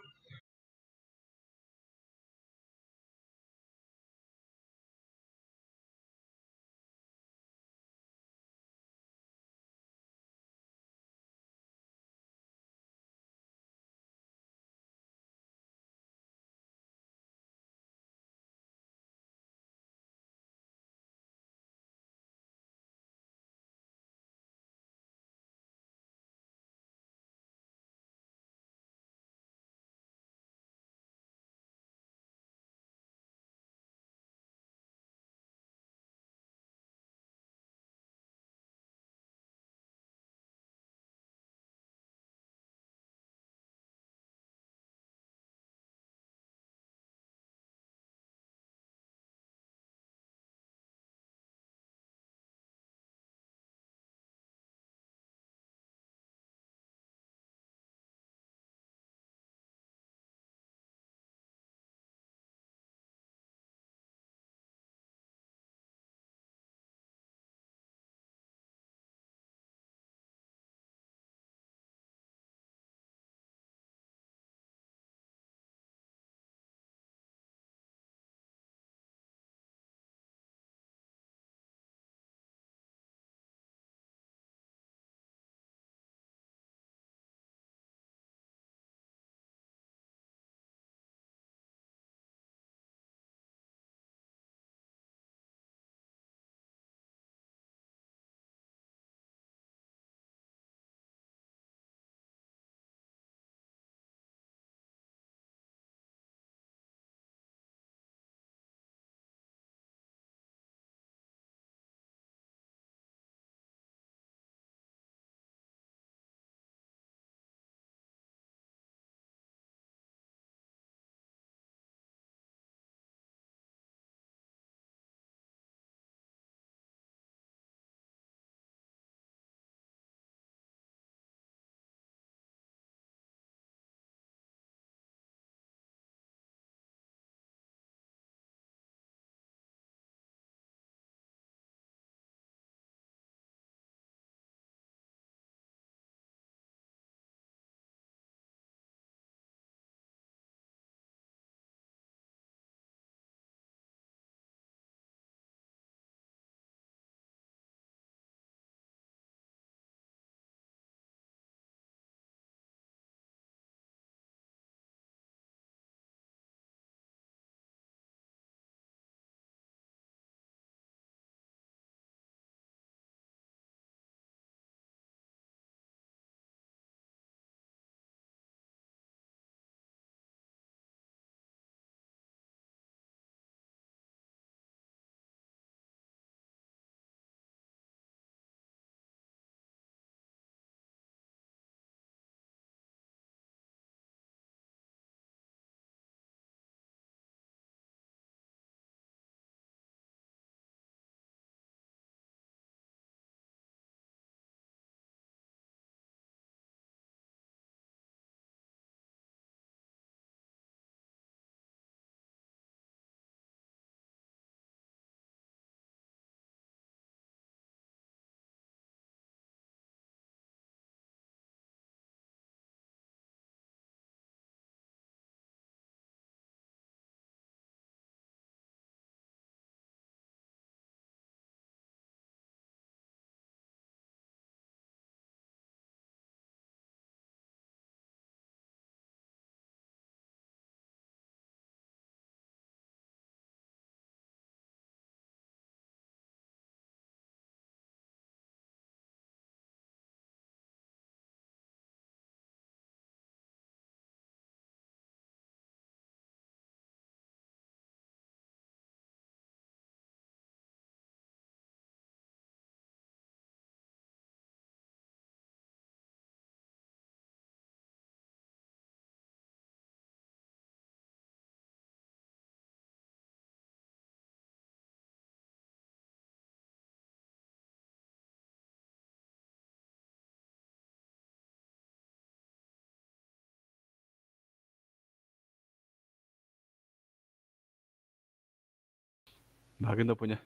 Багын да поня.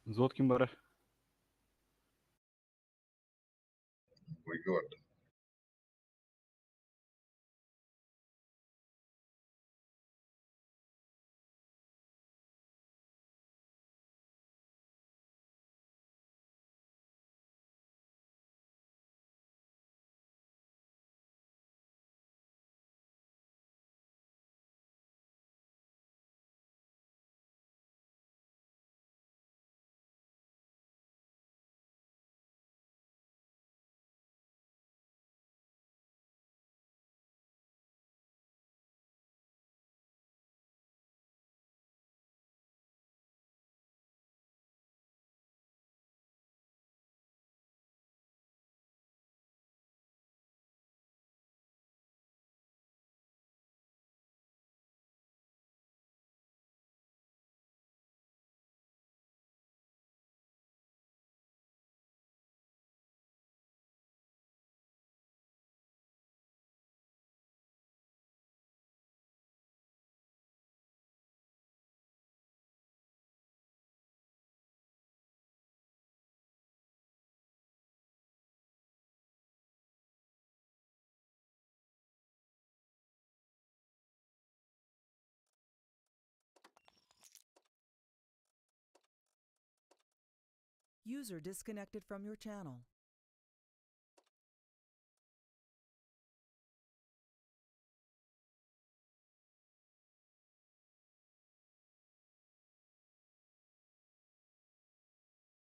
Зот ким барар? Бойга бардым. User disconnected from your channel.